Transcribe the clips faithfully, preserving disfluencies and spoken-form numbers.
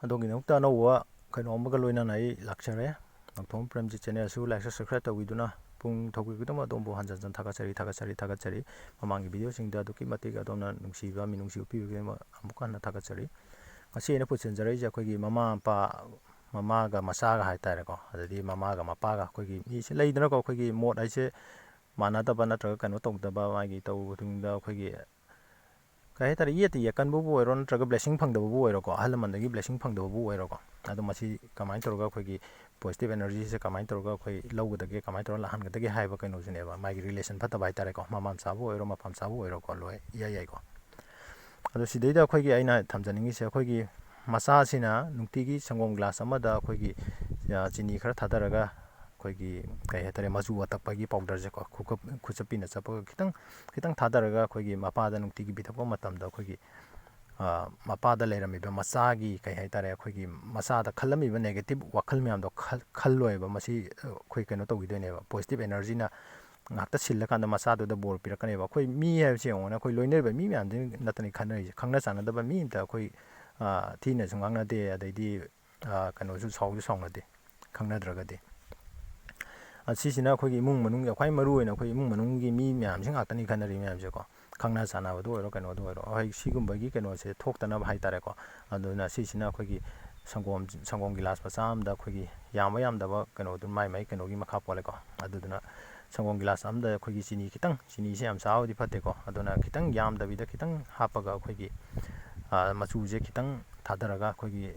ꯑꯗꯣꯝꯒꯤꯗꯃꯛꯇ ꯑꯅꯧꯕ ꯀꯩꯅꯣ ꯑꯃꯒ ꯂꯣꯏꯅꯅ ꯑꯩ ꯂꯥꯛꯆꯔꯦ꯫ ꯅꯥꯎꯊꯣꯝ ꯄ꯭ꯔꯦꯝꯖꯤꯠ ꯆꯦꯅꯦꯜꯁꯨ like, subscribe ꯇꯧꯕꯤꯗꯨꯅ ꯄꯨꯛꯅꯤꯡ ꯊꯧꯒꯠꯄꯤꯕꯗꯨꯃ ꯑꯗꯣꯝꯕꯨ ꯍꯟꯖꯟ ꯍꯟꯖꯟ ꯊꯥꯒꯠꯆꯔꯤ, ꯊꯥꯒꯠꯆꯔꯤ, ꯊꯥꯒꯠꯆꯔꯤ꯫ ꯃꯃꯥꯡꯒꯤ ꯚꯤꯗꯤꯑꯣꯁꯤꯡꯗ ꯑꯗꯨꯛꯀꯤ ꯃꯇꯤꯛ ꯑꯗꯣꯝꯅ ꯅꯨꯡꯁꯤꯕ, ꯃꯤꯅꯨꯡꯁꯤ ꯎꯠꯄꯤꯕꯒꯤꯗꯃꯛ ꯑꯃꯨꯛꯀ ꯍꯟꯅ ꯊꯥꯒꯠꯆꯔꯤ꯫ ꯉꯁꯤ ꯑꯩꯅ ꯄꯨꯁꯤꯟꯖꯔꯛꯏꯁꯦ ꯑꯩꯈꯣꯏꯒꯤ ꯃꯃꯥ ꯃꯄꯥ, ꯃꯃꯥꯒ ꯃꯆꯥꯒ ꯍꯥꯏꯇꯥꯔꯦꯀꯣ, ꯑꯗꯩꯗꯤ ꯃꯃꯥꯒ ꯃꯄꯥꯒ ꯑꯩꯈꯣꯏꯒꯤ ꯃꯤꯁꯦ ꯂꯩꯗꯅꯀꯣ, ꯑꯩꯈꯣꯏꯒꯤ ꯃꯣꯠ ꯍꯥꯏꯁꯦ ꯃꯥꯟꯅꯗꯕ ꯅꯠꯇ꯭ꯔꯒ ꯀꯩꯅꯣ ꯇꯧꯗꯕ, ꯃꯥꯒꯤ ꯇꯧꯕ ꯈꯨꯗꯤꯡꯗ ꯑꯩꯈꯣꯏꯒꯤ ꯀꯩ ꯍꯥꯏꯇꯥꯔꯦ, ꯌꯦꯠꯇ ꯌꯦꯛꯀꯟꯕꯕꯨ ꯑꯣꯏꯔꯣ, ꯅꯠꯇ꯭ꯔꯒ blessing ꯐꯪꯗꯕꯕꯨ ꯑꯣꯏꯔꯣꯀꯣ, ꯑꯍꯜ ꯂꯃꯟꯗꯒꯤ blessing ꯐꯪꯗꯕꯕꯨ ꯑꯣꯏꯔꯣꯀꯣ, ꯑꯗꯣ ꯃꯁꯤ ꯀꯃꯥꯏꯅ ꯇꯧꯔꯒ ꯑꯩꯈꯣꯏꯒꯤ positive energyꯁꯦ ꯀꯃꯥꯏꯅ ꯇꯧꯔꯒ ꯑꯩꯈꯣꯏ ꯂꯧꯒꯗꯒꯦ, ꯀꯃꯥꯏꯅ ꯇꯧꯔꯒ ꯂꯥꯛꯍꯟꯒꯗꯒꯦ ꯍꯥꯏꯕ ꯀꯩꯅꯣꯁꯤꯅꯦꯕ, ꯃꯥꯒꯤ relation ꯐꯠꯇꯕ ꯍꯥꯏꯇꯥꯔꯦꯀꯣ, ꯃꯃꯥ ꯃꯆꯥꯕꯨ ꯑꯣꯏꯔꯣ, ꯃꯄꯥ ꯃꯆꯥꯕꯨ ꯑꯣꯏꯔꯣꯀꯣ, ꯂꯣꯏ ꯏꯌꯥ ꯌꯥꯏꯀꯣ꯫ ꯑꯗꯣ ꯁꯤꯗꯩꯗ ꯑꯩꯈꯣꯏꯒꯤ ꯑꯩꯅ ꯊꯝꯖꯅꯤꯡꯉꯤꯁꯦ, ꯑꯩꯈꯣꯏꯒꯤ ꯃꯆꯥꯁꯤꯅ ꯅꯨꯡꯇꯤꯒꯤ ꯁꯪꯒꯣꯝ glass ꯑꯃꯗ ꯑꯩꯈꯣꯏꯒꯤ, ꯑ, ꯆꯤꯅꯤ ꯈꯔ ꯊꯥꯗꯔꯒ, ꯑꯩꯈꯣꯏꯒꯤ ꯀꯩ ꯍꯥꯏꯇꯥꯔꯦ, ꯃꯆꯨ ꯑꯇꯛꯄꯒꯤ powderꯁꯦꯀꯣ, ꯈꯨꯀꯞ-, ꯈꯨꯆꯞꯄꯤꯅ ꯆꯞꯄꯒ ꯈꯤꯇꯪ, ꯈꯤꯇꯪ ꯊꯥꯗꯔꯒ ꯑꯩꯈꯣꯏꯒꯤ ꯃꯄꯥꯗ ꯅꯨꯡꯇꯤꯒꯤ ꯄꯤꯊꯛꯄ ꯃꯇꯝꯗ ꯑꯩꯈꯣꯏꯒꯤ, ꯑ, ꯃꯄꯥꯗ ꯂꯩꯔꯝꯃꯤꯕ ꯃꯆꯥꯒꯤ ꯀꯩ ꯍꯥꯏꯇꯥꯔꯦ, ꯑꯩꯈꯣꯏꯒꯤ ꯃꯆꯥꯗ ꯈꯜꯂꯝꯃꯤꯕ negative ꯋꯥꯈꯜ ꯃꯌꯥꯝꯗꯣ ꯈꯜ-, ꯈꯜꯂꯣꯏꯕ꯫ ꯃꯁꯤ, ꯑ, ꯑꯩꯈꯣꯏ ꯀꯩꯅꯣ ꯇꯧꯈꯤꯗꯣꯏꯅꯦꯕ, positive energyꯅ ꯉꯥꯛꯇ ꯁꯤꯜꯂꯀꯥꯟꯗ ꯃꯆꯥꯗꯨꯗ ꯕꯣꯔ ꯄꯤꯔꯛꯀꯅꯦꯕ꯫ ꯑꯩꯈꯣꯏ ꯃꯤ ꯍꯥꯏꯕꯁꯤ ꯌꯦꯡꯉꯣꯅꯦ, ꯑꯩꯈꯣꯏ ꯂꯣꯏꯅꯔꯤꯕ ꯃꯤ ꯃꯌꯥꯝꯁꯤ ꯅꯠꯇꯅꯤ ꯈꯟꯅꯔꯤꯁꯦ꯫ ꯈꯪꯅ ꯆꯥꯟꯅꯗꯕ ꯃꯤ ꯑꯝꯇ ꯑꯩꯈꯣꯏ, ꯑ, ꯊꯤꯅꯁꯨ ꯉꯥꯡꯅꯗꯦ, ꯑꯗꯩꯗꯤ, ꯑ, ꯀꯩꯅꯣꯁꯨ ꯁꯥꯎꯁꯨ ꯁꯥꯎꯅꯗꯦ, ꯈꯪꯅꯗ꯭ꯔꯒꯗꯤ꯫ ꯑ, ꯁꯤꯁꯤꯅ ꯑꯩꯈꯣꯏꯒꯤ ꯏꯃꯨꯡ ꯃꯅꯨꯡꯒꯤ, ꯈ꯭ꯋꯥꯏ ꯃꯔꯨ ꯑꯣꯏꯅ ꯑꯩꯈꯣꯏ ꯏꯃꯨꯡ ꯃꯅꯨꯡꯒꯤ ꯃꯤ ꯃꯌꯥꯝꯁꯤ ꯉꯥꯛꯇꯅꯤ ꯈꯟꯅꯔꯤ ꯃꯌꯥꯝꯁꯦꯀꯣ꯫ ꯈꯪꯅ ꯆꯥꯟꯅꯕꯗ ꯑꯣꯏꯔꯣ, ꯀꯩꯅꯣꯗ ꯑꯣꯏꯔꯣ, ꯍꯣꯏ, ꯁꯤꯒꯨꯝꯕꯒꯤ ꯀꯩꯅꯣꯁꯦ ꯊꯣꯛꯇꯅꯕ ꯍꯥꯏꯇꯥꯔꯦꯀꯣ꯫ ꯑꯗꯨꯅ ꯁꯤꯁꯤꯅ ꯑꯩꯈꯣꯏꯒꯤ ꯁꯪꯒꯣꯝ, ꯁꯪꯒꯣꯝ ꯒꯤꯂꯥꯁ ꯃꯆꯥ ꯑꯃꯗ ꯑꯩꯈꯣꯏꯒꯤ ꯌꯥꯝꯕ ꯌꯥꯝꯗꯕ ꯀꯩꯅꯣꯗꯨ ꯃꯥꯏ ꯃꯥꯏ ꯀꯩꯅꯣꯒꯤ ꯃꯈꯥ ꯄꯣꯜꯂꯦꯀꯣ꯫ ꯑꯗꯨꯗꯨꯅ ꯁꯪꯒꯣꯝ ꯒꯤꯂꯥꯁ ꯑꯃꯗ ꯑꯩꯈꯣꯏꯒꯤ ꯆꯤꯅꯤ ꯈꯤꯇꯪ, ꯆꯤꯅꯤꯁꯦ ꯌꯥꯝ ꯆꯥꯕꯗꯤ ꯐꯠꯇꯦꯀꯣ, ꯑꯗꯨꯅ ꯈꯤꯇꯪ ꯌꯥꯝꯗꯕꯤꯗ ꯈꯤꯇꯪ ꯍꯥꯞꯄꯒ ꯑꯩꯈꯣꯏꯒꯤ, ꯑ, ꯃꯆꯨꯁꯦ ꯈꯤꯇꯪ ꯊꯥꯗꯔꯒ ꯑꯩꯈꯣꯏꯒꯤ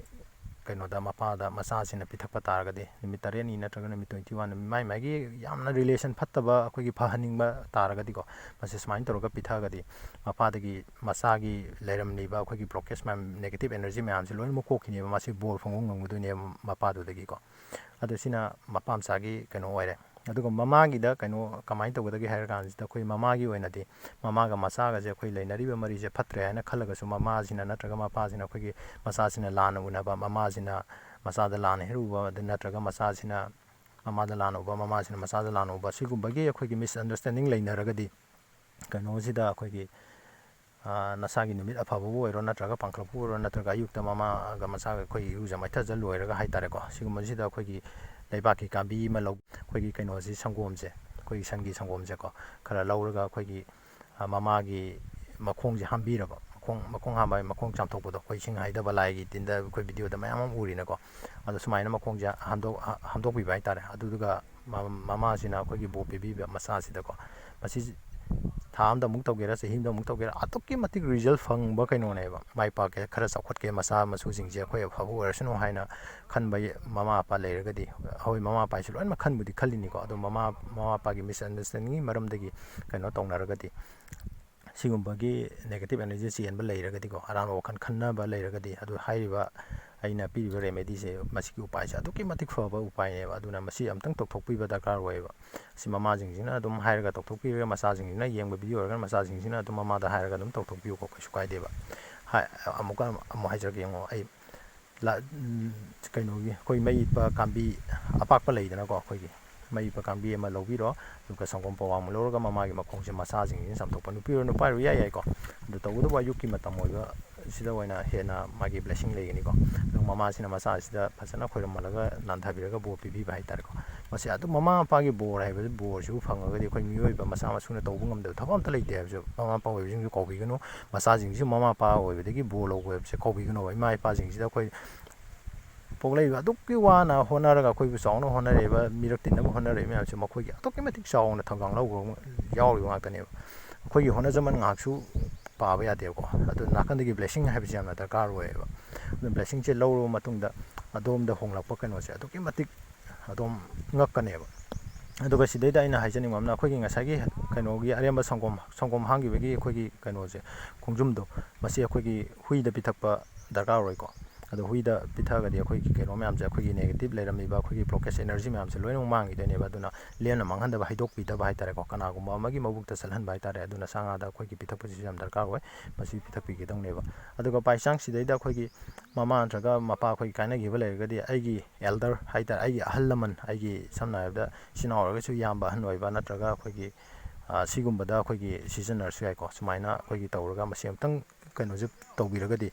ꯀꯩꯅꯣꯗ, ꯃꯄꯥꯗ ꯃꯆꯥꯁꯤꯅ ꯄꯤꯊꯛꯄ ꯇꯥꯔꯒꯗꯤ, ꯅꯨꯃꯤꯠ ꯇꯔꯦꯠꯅꯤ ꯅꯠꯇ꯭ꯔꯒ ꯅꯨꯃꯤꯠ twenty one, ꯅꯨꯃꯤꯠ ꯃꯥꯏ ꯃꯥꯏꯒꯤ ꯌꯥꯝꯅ relation ꯐꯠꯇꯕ ꯑꯩꯈꯣꯏꯒꯤ ꯐꯍꯟꯅꯤꯡꯕ ꯇꯥꯔꯒꯗꯤꯀꯣ, ꯃꯁꯤ ꯁꯨꯃꯥꯏꯅ ꯇꯧꯔꯒ ꯄꯤꯊꯛꯑꯒꯗꯤ ꯃꯄꯥꯗꯒꯤ ꯃꯆꯥꯒꯤ ꯂꯩꯔꯝꯂꯤꯕ ꯑꯩꯈꯣꯏꯒꯤ blockage ꯃꯌꯥꯝ, negative energy ꯃꯌꯥꯝꯁꯦ ꯂꯣꯏꯅꯃꯛ ꯀꯣꯛꯈꯤꯅꯦꯕ, ꯃꯁꯤ ꯕꯣꯔ ꯐꯪꯕ ꯉꯝꯒꯗꯣꯏꯅꯦꯕ ꯃꯄꯥꯗꯨꯗꯒꯤꯀꯣ꯫ ꯑꯗꯣ ꯁꯤꯅ ꯃꯄꯥ ꯃꯆꯥꯒꯤ ꯀꯩꯅꯣ ꯑꯣꯏꯔꯦ꯫ ꯑꯗꯨꯒ ꯃꯃꯥꯒꯤꯗ ꯀꯩꯅꯣ ꯀꯃꯥꯏꯅ ꯇꯧꯒꯗꯒꯦ ꯍꯥꯏꯔ ꯀꯥꯟꯁꯤꯗ, ꯑꯩꯈꯣꯏ ꯃꯃꯥꯒꯤ ꯑꯣꯏꯅꯗꯤ ꯃꯃꯥꯒ ꯃꯆꯥꯒꯁꯦ ꯑꯩꯈꯣꯏ ꯂꯩꯅꯔꯤꯕ ꯃꯔꯤꯁꯦ ꯐꯠꯇ꯭ꯔꯦ ꯍꯥꯏꯅ ꯈꯜꯂꯒꯁꯨ, ꯃꯃꯥꯁꯤꯅ ꯅꯠꯇ꯭ꯔꯒ ꯃꯄꯥꯁꯤꯅ ꯑꯩꯈꯣꯏꯒꯤ ꯃꯆꯥꯁꯤꯅ ꯂꯥꯟꯅ ꯎꯅꯕ, ꯃꯃꯥꯁꯤꯅ ꯃꯆꯥꯗ ꯂꯥꯟꯅ ꯍꯦꯛ ꯎꯕ, ꯑꯗꯨ ꯅꯠꯇ꯭ꯔꯒ ꯃꯆꯥꯁꯤꯅ ꯃꯃꯥꯗ ꯂꯥꯟꯅ ꯎꯕ, ꯃꯃꯥꯁꯤꯅ ꯃꯆꯥꯗ ꯂꯥꯟꯅ ꯎꯕ, ꯁꯤꯒꯨꯝꯕꯒꯤ ꯑꯩꯈꯣꯏꯒꯤ misunderstanding ꯂꯩꯅꯔꯒꯗꯤ, ꯀꯩꯅꯣꯁꯤꯗ ꯑꯩꯈꯣꯏꯒꯤ ꯅꯁꯥꯒꯤ ꯅꯨꯃꯤꯠ ꯑꯐꯕꯕꯨ ꯑꯣꯏꯔꯣ, ꯅꯠꯇ꯭ꯔꯒ ꯄꯥꯡꯈꯠꯂꯛꯄꯕꯨ ꯑꯣꯏꯔꯣ, ꯅꯠꯇ꯭ꯔꯒ ꯑꯌꯨꯛꯇ ꯃꯃꯥꯒ ꯃꯆꯥꯒ ꯑꯩꯈꯣꯏ ꯏꯔꯨꯖ ꯃꯥꯏꯊꯖ ꯂꯣꯏꯔꯒ ꯍꯥꯏꯇꯥꯔꯦꯀꯣ, ꯁꯤꯒꯨꯝꯕꯁꯤꯗ ꯑꯩꯈꯣꯏꯒꯤ ꯂꯩꯕꯥꯛꯀꯤ ꯀꯥꯝꯕꯤ ꯑꯃ ꯂꯧ, ꯑꯩꯈꯣꯏꯒꯤ ꯀꯩꯅꯣꯁꯤ, ꯁꯪꯒꯣꯝꯁꯦ, ꯑꯩꯈꯣꯏꯒꯤ ꯁꯟꯒꯤ ꯁꯪꯒꯣꯝꯁꯦꯀꯣ, ꯈꯔ ꯂꯧꯔꯒ ꯑꯩꯈꯣꯏꯒꯤ ꯃꯃꯥꯒꯤ ꯃꯈꯣꯡꯁꯦ ꯍꯥꯝꯕꯤꯔꯕ, ꯃꯈꯣꯡ ꯃꯈꯣꯡ ꯍꯥꯝꯕ ꯍꯥꯏ, ꯃꯈꯣꯡ ꯆꯥꯝꯊꯣꯛꯄꯗꯣ, ꯑꯩꯈꯣꯏ ꯏꯁꯤꯡ ꯍꯩꯗꯕ ꯂꯥꯏꯒꯤ ꯇꯤꯟꯗ ꯑꯩꯈꯣꯏ ꯚꯤꯗꯤꯑꯣꯗ ꯃꯌꯥꯝ ꯑꯃ ꯎꯔꯤꯅꯀꯣ꯫ ꯑꯗꯣ ꯁꯨꯃꯥꯏꯅ ꯃꯈꯣꯡꯁꯦ ꯍꯥꯝꯗꯣꯛ ꯍꯥꯝꯗꯣꯛꯄꯤꯕ ꯍꯥꯏꯇꯥꯔꯦ꯫ ꯑꯗꯨꯗꯨꯒ ꯃꯃꯥꯁꯤꯅ ꯑꯩꯈꯣꯏꯒꯤ ꯕꯣꯔ ꯄꯤꯕꯤꯕ ꯃꯆꯥꯁꯤꯗꯀꯣ, ꯃꯁꯤ ꯊꯥ ꯑꯃꯗ ꯑꯃꯨꯛ ꯇꯧꯒꯦꯔꯥ, ꯆꯍꯤ ꯑꯃꯗ ꯑꯃꯨꯛ ꯇꯧꯒꯦꯔꯥ, ꯑꯗꯨꯛꯀꯤ ꯃꯇꯤꯛ ꯔꯤꯖꯜ ꯐꯪꯕ ꯀꯩꯅꯣꯅꯦꯕ꯫ ꯃꯥꯏ ꯄꯥꯛꯀꯦ, ꯈꯔ ꯆꯥꯎꯈꯠꯀꯦ, ꯃꯆꯥ ꯃꯁꯨꯁꯤꯡꯁꯦ ꯑꯩꯈꯣꯏ ꯑꯐꯕ ꯑꯣꯏꯔꯁꯅꯨ ꯍꯥꯏꯅ ꯈꯟꯕ ꯃꯃꯥ ꯃꯄꯥ ꯂꯩꯔꯒꯗꯤ, ꯍꯣꯏ, ꯃꯃꯥ ꯃꯄꯥ ꯍꯥꯏꯁꯦ ꯂꯣꯏꯅꯃꯛ ꯈꯟꯕꯨꯗꯤ ꯈꯜꯂꯤꯅꯤꯀꯣ, ꯑꯗꯣ ꯃꯃꯥ ꯃꯃꯥ ꯃꯄꯥꯒꯤ ꯃꯤꯁꯑꯟꯗꯔꯁꯇꯦꯟꯗꯤꯡꯒꯤ ꯃꯔꯝꯗꯒꯤ ꯀꯩꯅꯣ ꯇꯧꯅꯔꯒꯗꯤ, ꯁꯤꯒꯨꯝꯕꯒꯤ ꯅꯦꯒꯦꯇꯤꯞ ꯑꯦꯅꯔꯖꯤ ꯆꯦꯟꯕ ꯂꯩꯔꯒꯗꯤꯀꯣ, ꯑꯔꯥꯟꯕ ꯋꯥꯈꯜ ꯈꯟꯅꯕ ꯂꯩꯔꯒꯗꯤ, ꯑꯗꯨ ꯍꯥꯏꯔꯤꯕ ꯑꯩꯅ ꯄꯤꯔꯤꯕ ꯔꯦꯃꯦꯗꯤꯁꯦ, ꯃꯁꯤꯒꯤ ꯎꯄꯥꯏꯁꯦ ꯑꯗꯨꯛꯀꯤ ꯃꯇꯤꯛ ꯐꯕ ꯎꯄꯥꯏꯅꯦꯕ꯫ ꯑꯗꯨꯅ ꯃꯁꯤ ꯑꯝꯇꯪ ꯇꯧꯊꯣꯛꯄꯤꯕ ꯗꯔꯀꯥꯔ ꯑꯣꯏꯌꯦꯕ꯫ ꯁꯤ ꯃꯃꯥꯁꯤꯡꯁꯤꯅ ꯑꯗꯨꯝ ꯍꯥꯏꯔꯒ ꯇꯧꯊꯣꯛꯄꯤꯔꯒ, ꯃꯆꯥꯁꯤꯡꯁꯤꯅ ꯌꯦꯡꯕ ꯚꯤꯗꯤꯑꯣ ꯑꯣꯏꯔꯒꯅ ꯃꯆꯥꯁꯤꯡꯁꯤꯅ ꯑꯗꯨꯝ ꯃꯃꯥꯗ ꯍꯥꯏꯔꯒ ꯑꯗꯨꯝ ꯇꯧꯊꯣꯛꯄꯤꯌꯨꯀꯣ, ꯀꯩꯁꯨ ꯀꯥꯏꯗꯦꯕ꯫ ꯍꯥꯏ-, ꯑꯃꯨꯛꯀ ꯑꯃꯨꯛ ꯍꯥꯏꯖꯔꯛꯀꯦ, ꯌꯦꯡꯉꯣ꯫ ꯑꯩ ꯂ-, ꯎꯝ, ꯀꯩꯅꯣꯒꯤ, ꯑꯩꯈꯣꯏ ꯃꯩ ꯏꯠꯄ ꯀꯥꯝꯕꯤ ꯑꯄꯥꯛꯄ ꯂꯩꯗꯅꯀꯣ, ꯑꯩꯈꯣꯏꯒꯤ ꯃꯩ ꯏꯠꯄ ꯀꯥꯝꯕꯤ ꯑꯃ ꯂꯧꯕꯤꯔꯣ, ꯑꯗꯨꯒ ꯁꯪꯒꯣꯝ ꯄꯋꯥꯃꯨꯛ ꯂꯧꯔꯒ ꯃꯃꯥꯒꯤ ꯃꯈꯣꯡꯁꯦ, ꯃꯆꯥꯁꯤꯡꯁꯤꯅ ꯆꯥꯝꯊꯣꯛꯄ, ꯅꯨꯄꯤ ꯑꯣꯏꯔꯣ ꯅꯨꯄꯥ ꯑꯣꯏꯔꯣ ꯏꯌꯥ ꯌꯥꯏꯀꯣ꯫ ꯑꯗꯨ ꯇꯧꯕꯇꯕꯨ ꯑꯌꯨꯛꯀꯤ ꯃꯇꯝ ꯑꯣꯏꯕ ꯁꯤꯗ ꯑꯣꯏꯅ ꯍꯦꯟꯅ ꯃꯥꯒꯤ ꯕ꯭ꯂꯦꯁꯤꯡ ꯂꯩꯒꯅꯤꯀꯣ꯫ ꯑꯗꯨꯒ ꯃꯃꯥꯁꯤꯅ ꯃꯆꯥꯁꯤꯗ ꯐꯖꯅ ꯈꯣꯏꯔꯝꯍꯜꯂꯒ ꯅꯥꯟꯊꯕꯤꯔꯒ ꯕꯣꯔ ꯄꯤꯕꯤꯕ ꯍꯥꯏꯇꯥꯔꯦꯀꯣ꯫ ꯃꯁꯤ ꯑꯗꯨꯝ ꯃꯃꯥ ꯃꯄꯥꯒꯤ ꯕꯣꯔ ꯍꯥꯏꯕꯁꯤ, ꯕꯣꯔꯁꯤꯕꯨ ꯐꯪꯉꯒꯗꯤ ꯑꯩꯈꯣꯏ ꯃꯤꯑꯣꯏꯕ ꯃꯆꯥ ꯃꯁꯨꯅ ꯇꯧꯕ ꯉꯝꯗꯕ ꯊꯕꯛ ꯑꯝꯇ ꯂꯩꯇꯦ ꯍꯥꯏꯕꯁꯦ ꯃꯃꯥ ꯃꯄꯥ ꯑꯣꯏꯕꯁꯤꯡꯁꯨ ꯀꯥꯎꯕꯤꯒꯅꯨ꯫ ꯃꯆꯥꯁꯤꯡꯁꯤꯁꯨ ꯃꯃꯥ ꯃꯄꯥ ꯑꯣꯏꯕꯗꯒꯤ ꯕꯣꯔ ꯂꯧꯕ ꯍꯥꯏꯕꯁꯦ ꯀꯥꯎꯕꯤꯒꯅꯨꯕ꯫ ꯏꯃꯥ ꯏꯄꯥꯁꯤꯡꯁꯤꯗ ꯑꯩꯈꯣꯏ ꯄꯣꯛꯂꯛꯏꯕ ꯑꯗꯨꯛꯀꯤ ꯋꯥꯅ ꯍꯣꯠꯅꯔꯒ, ꯑꯩꯈꯣꯏꯕꯨ ꯆꯥꯎꯅ ꯍꯣꯠꯅꯔꯛꯏꯕ, ꯃꯤꯔꯛ ꯇꯤꯟꯅꯕ ꯍꯣꯠꯅꯔꯛꯏꯕ ꯃꯌꯥꯝꯁꯦ ꯃꯈꯣꯏꯒꯤ ꯑꯗꯨꯛꯀꯤ ꯃꯇꯤꯛ ꯆꯥꯎꯅ ꯊꯧꯗꯥꯡ ꯂꯧꯕ ꯌꯥꯎꯔꯤꯕ ꯉꯥꯛꯇꯅꯦꯕ꯫ ꯑꯩꯈꯣꯏꯒꯤ ꯍꯣꯠꯅꯖꯃꯟ ꯉꯥꯏꯍꯥꯛꯁꯨ ꯄꯥꯕ ꯌꯥꯗꯦꯕꯀꯣ꯫ ꯑꯗꯨ ꯅꯥꯀꯟꯗꯒꯤ ꯕ꯭ꯂꯦꯁꯤꯡ ꯍꯥꯏꯕꯁꯤ ꯌꯥꯝꯅ ꯗꯔꯀꯥꯔ ꯑꯣꯏꯌꯦꯕ꯫ ꯑꯗꯨ ꯕ꯭ꯂꯦꯁꯤꯡꯁꯦ ꯂꯧꯔꯕ ꯃꯇꯨꯡꯗ ꯑꯗꯣꯝꯗ ꯍꯣꯡꯂꯛꯄ ꯀꯩꯅꯣꯁꯦ ꯑꯗꯨꯛꯀꯤ ꯃꯇꯤꯛ ꯑꯗꯨꯝ ꯉꯛꯀꯅꯦꯕ꯫ ꯑꯗꯨꯒ ꯁꯤꯗꯩꯗ ꯑꯩꯅ ꯍꯥꯏꯖꯅꯤꯡꯕ ꯑꯃꯅ, ꯑꯩꯈꯣꯏꯒꯤ ꯉꯁꯥꯏꯒꯤ ꯀꯩꯅꯣꯒꯤ ꯑꯔꯦꯝꯕ ꯁꯪꯒꯣꯝ, ꯁꯪꯒꯣꯝ ꯍꯥꯡꯈꯤꯕꯒꯤ ꯑꯩꯈꯣꯏꯒꯤ ꯀꯩꯅꯣꯁꯦ, ꯈꯣꯡꯖꯨꯝꯗꯣ, ꯃꯁꯤ ꯑꯩꯈꯣꯏꯒꯤ ꯍꯨꯏꯗ ꯄꯤꯊꯛꯄ ꯗꯔꯀꯥꯔ ꯑꯣꯏꯀꯣ꯫ ꯑꯗꯣ ꯍꯨꯏꯗ ꯄꯤꯊꯛꯑꯒꯗꯤ ꯑꯩꯈꯣꯏꯒꯤ ꯀꯩꯅꯣ ꯃꯌꯥꯝꯁꯦ, ꯑꯩꯈꯣꯏꯒꯤ ꯅꯦꯒꯦꯇꯤꯞ ꯂꯩꯔꯝꯃꯤꯕ ꯑꯩꯈꯣꯏꯒꯤ ꯕ꯭ꯂꯣꯀꯦꯖ ꯑꯦꯅꯔꯖꯤ ꯃꯌꯥꯝꯁꯦ ꯂꯣꯏꯅꯃꯛ ꯃꯥꯡꯈꯤꯗꯣꯏꯅꯦꯕ꯫ ꯑꯗꯨꯅ ꯂꯦꯝꯅ ꯃꯥꯡꯍꯟꯗꯕ, ꯍꯩꯗꯣꯛꯄꯤꯗꯕ ꯍꯥꯏꯇꯥꯔꯦꯀꯣ, ꯀꯅꯥꯒꯨꯝꯕ ꯑꯃꯒꯤ ꯃꯕꯨꯛꯇ ꯆꯠꯍꯟꯕ ꯍꯥꯏꯇꯥꯔꯦ꯫ ꯑꯗꯨꯅ ꯁꯥ ꯉꯥꯗ ꯑꯩꯈꯣꯏꯒꯤ ꯄꯤꯊꯛꯄꯁꯤꯁꯨ ꯌꯥꯝ ꯗꯔꯀꯥꯔ ꯑꯣꯏ, ꯃꯁꯤ ꯄꯤꯊꯛꯄꯤꯒꯗꯧꯅꯦꯕ꯫ ꯑꯗꯨꯒ by chance ꯁꯤꯗꯩꯗ ꯑꯩꯈꯣꯏꯒꯤ ꯃꯃꯥ ꯅꯠꯇ꯭ꯔꯒ ꯃꯄꯥ ꯑꯩꯈꯣꯏꯒꯤ ꯀꯥꯏꯅꯈꯤꯕ ꯂꯩꯔꯒꯗꯤ, ꯑꯩꯒꯤ ꯑꯦꯜꯗꯔ ꯍꯥꯏꯇꯥꯔꯦ, ꯑꯩꯒꯤ ꯑꯍꯜ ꯂꯃꯟ, ꯑꯩꯒꯤ ꯁꯝꯅ ꯍꯥꯏꯔꯕꯗ ꯏꯆꯤꯟ ꯏꯅꯥꯎ ꯑꯣꯏꯔꯒꯁꯨ ꯏꯌꯥꯝꯕ ꯑꯍꯟ ꯑꯣꯏꯕ ꯅꯠꯇ꯭ꯔꯒ ꯑꯩꯈꯣꯏꯒꯤ ꯁꯤꯒꯨꯝꯕꯗ ꯑꯩꯈꯣꯏꯒꯤ ꯁꯤꯖꯤꯟꯅꯔꯁꯨ ꯌꯥꯏꯀꯣ꯫ ꯁꯨꯃꯥꯏꯅ ꯑꯩꯈꯣꯏꯒꯤ ꯇꯧꯔꯒ ꯃꯁꯤ ꯑꯃꯨꯛꯇꯪ ꯀꯩꯅꯣꯁꯦ ꯇꯧꯕꯤꯔꯒꯗꯤ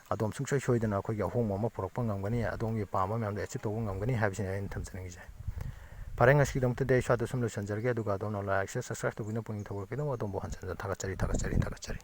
ꯑꯗꯣꯝ ꯁꯨꯡꯁꯣꯏ ꯁꯣꯏꯗꯅ ꯑꯩꯈꯣꯏꯒꯤ ꯑꯍꯣꯡꯕ ꯑꯃ ꯄꯨꯔꯛꯄ ꯉꯝꯒꯅꯤ, ꯑꯗꯣꯝꯒꯤ ꯄꯥꯝꯕ ꯃꯌꯥꯝꯗꯣ ꯑꯦꯆꯤꯞ ꯇꯧꯕ ꯉꯝꯒꯅꯤ ꯍꯥꯏꯕꯁꯤꯅꯤ ꯑꯩꯅ ꯊꯝꯖꯅꯤꯡꯉꯤꯁꯦ꯫ ꯐꯔꯦ, ꯉꯁꯤꯒꯤꯗꯃꯛꯇꯗꯤ ꯑꯩ ꯁ꯭ꯋꯥꯏꯗ ꯁꯨꯝ ꯂꯣꯏꯁꯤꯟꯖꯔꯒꯦ, ꯑꯗꯨꯒ ꯑꯗꯣꯝꯅ ꯂꯥꯏꯛꯁꯦ ꯁꯕꯁꯀ꯭ꯔꯥꯏꯕ ꯇꯧꯕꯤꯅ ꯄꯨꯛꯅꯤꯡ ꯊꯧꯒꯠꯄꯤꯅꯕ ꯑꯗꯣꯝꯕꯨ ꯍꯟꯖꯤꯟ ꯍꯟꯖꯤꯟ ꯊꯥꯒꯠꯆꯔꯤ, ꯊꯥꯒꯠꯆꯔꯤ, ꯊꯥꯒꯠꯆꯔꯤ꯫